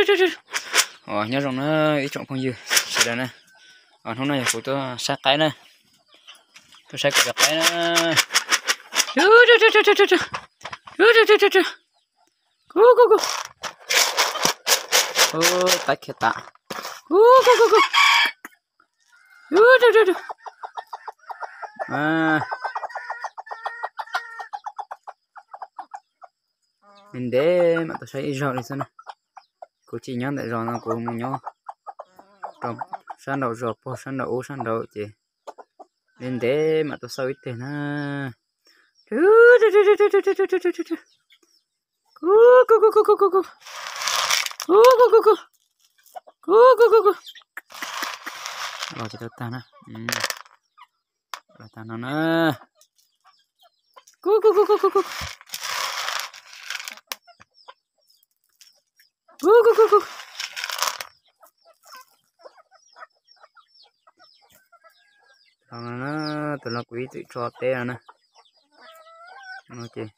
Nyob zoo na ib tsoom phooj ywg sawv daws na, hnub no yog kuv tuaj saib qaib na, tuaj saib kuv cov qaib na. Qaib khiav tas. Ntev ntev mam tau saib ib zaug li xwb na. Kuv tsis nyob ntawm zos no, kuv mus nyob rau sab nraum zos puag sab nraum ub sab nraud ces ntev ntev mam tau xauj ib teg na. Los tsis tau tag na. Los tag no na. Tus no kuv ib txwm tso teb no na. Ces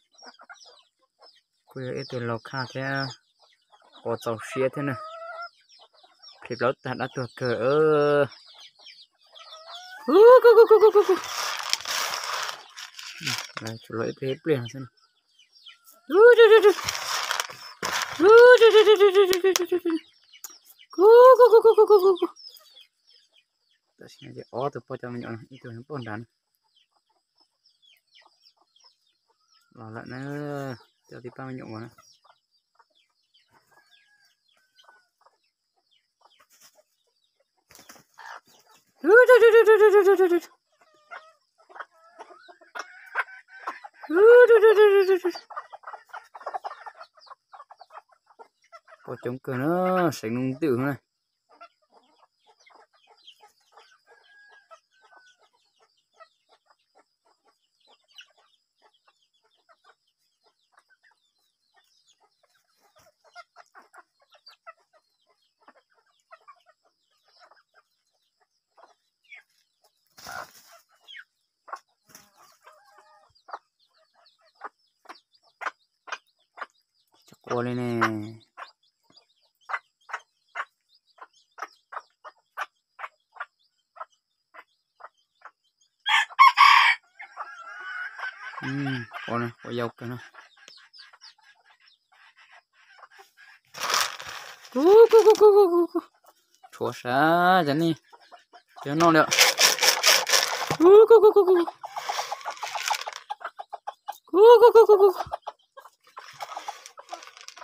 kuj yog ib tug laus khaj thiab, qos txaus siab thiab na. Plhis plaub tag dab tuag kawg. Tshuav los ib pliag ib pliag no xwb. Tam sim no ces ob tug pog cov me nyuam no, ib tug nyob puag nrad na. Los lawm na, coj tib pab me nyuam mus na. Pog coob kawg na, seev lub ntws na. Tsis quaj li ne. Quaj yau kawg no. Tshuav sab cov nej, cov noj li.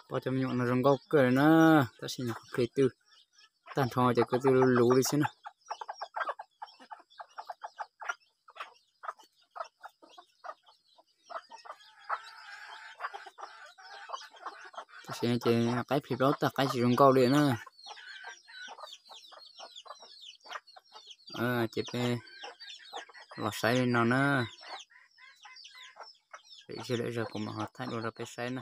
Pog cov me nyuam no zoo nkauj kawg li na, tab sis nyuam qhuav plhis tw tag nrho ces kwv tw luv luv li xwb na. Tam sim no ces qaib plhis plaub tag, qaib tsis zoo nkauj li na. Ces peb los saib li no na. Lwm zaug kuv mam ho thaij dua rau peb saib na.